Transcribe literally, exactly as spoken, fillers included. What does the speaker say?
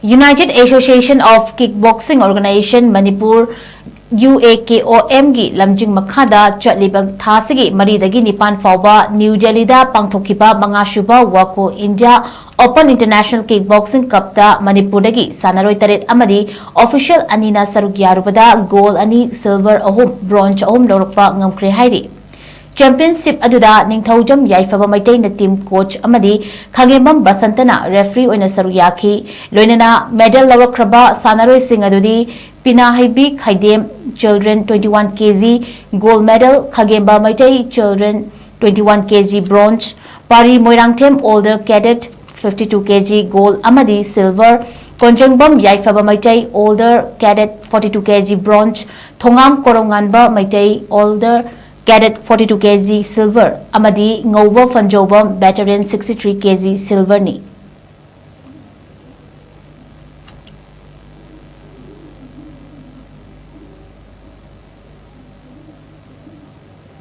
United Association of Kickboxing Organization Manipur, UAKOM ꯒꯤ ꯂꯝꯖꯤꯡ ꯃꯈꯥꯗ ꯆꯠꯂꯤꯕ ꯊꯥꯁꯤꯒꯤ ꯃꯔꯤꯗꯒꯤ ꯅꯤꯄꯥꯟ ꯐꯥꯎꯕ ꯅ꯭ꯌꯨ ꯗꯦꯜꯂꯤꯗ ꯄꯥꯡꯊꯣꯛꯈꯤꯕ ꯃꯉꯥꯁꯨꯕ ꯋꯥꯀꯣ ꯏꯟꯗꯤꯌꯥ ꯑꯣꯄꯟ ꯏꯟꯇꯔꯅꯦꯁꯅꯦꯜ ꯀꯤꯛ ꯕꯣꯛꯁꯤꯡ ꯀꯞꯇ ꯃꯅꯤꯄꯨꯔꯗꯒꯤ ꯁꯥꯟꯅꯔꯣꯏ ꯇꯔꯦꯠ ꯑꯃꯗꯤ ꯑꯣꯐꯤꯁꯤꯌꯦꯜ ꯑꯅꯤꯅ ꯁꯔꯨꯛ ꯌꯥꯔꯨꯕꯗ ꯒꯣꯜ ꯑꯅꯤ, ꯁꯤꯜꯚꯔ ꯑꯍꯨꯝ, ꯕ꯭ꯔꯣꯟꯖ ꯑꯍꯨꯝ ꯂꯧꯔꯛꯄ ꯉꯝꯈ꯭ꯔꯦ ꯍꯥꯏꯔꯤ꯫ ꯆꯦꯝꯄꯤꯌꯟꯁꯤꯞ ꯑꯗꯨꯗ ꯅꯤꯡꯊꯧꯖꯝ ꯌꯥꯏꯐꯕ ꯃꯩꯇꯩꯅ ꯇꯤꯝ ꯀꯣꯆ ꯑꯃꯗꯤ ꯈꯥꯉꯦꯝꯕꯝ ꯕꯁꯟꯇꯅ ꯔꯦꯐ꯭ꯔꯤ ꯑꯣꯏꯅ ꯁꯔꯨꯛ ꯌꯥꯈꯤ꯫ ꯂꯣꯏꯅꯅ ꯃꯦꯗꯜ ꯂꯧꯔꯛꯈ꯭ꯔꯕ ꯁꯥꯟꯅꯔꯣꯏꯁꯤꯡ ꯑꯗꯨꯗꯤ ꯄꯤꯅꯥꯍꯩꯕꯤ ꯈꯥꯏꯗꯦꯝ, children twenty one kg gold medal, ꯈꯥꯒꯦꯝꯕ ꯃꯩꯇꯩ, children twenty one kg bronze, ꯄꯥꯔꯤ Moirangthem, older cadet, fifty two kg gold ꯑꯃꯗꯤ silver, ꯀꯣꯟꯖꯪꯕꯝ ꯌꯥꯏꯐꯕ Meitei, older cadet, forty two kg bronze, ꯊꯣꯉꯥꯝ ꯀꯣꯔꯧꯉꯥꯟꯕ Meitei, older cadet, forty two kg silver ꯑꯃꯗꯤ ꯉꯧꯕ ꯐꯟꯖꯧꯕꯝ, veteran, sixty three kg silverꯅꯤ꯫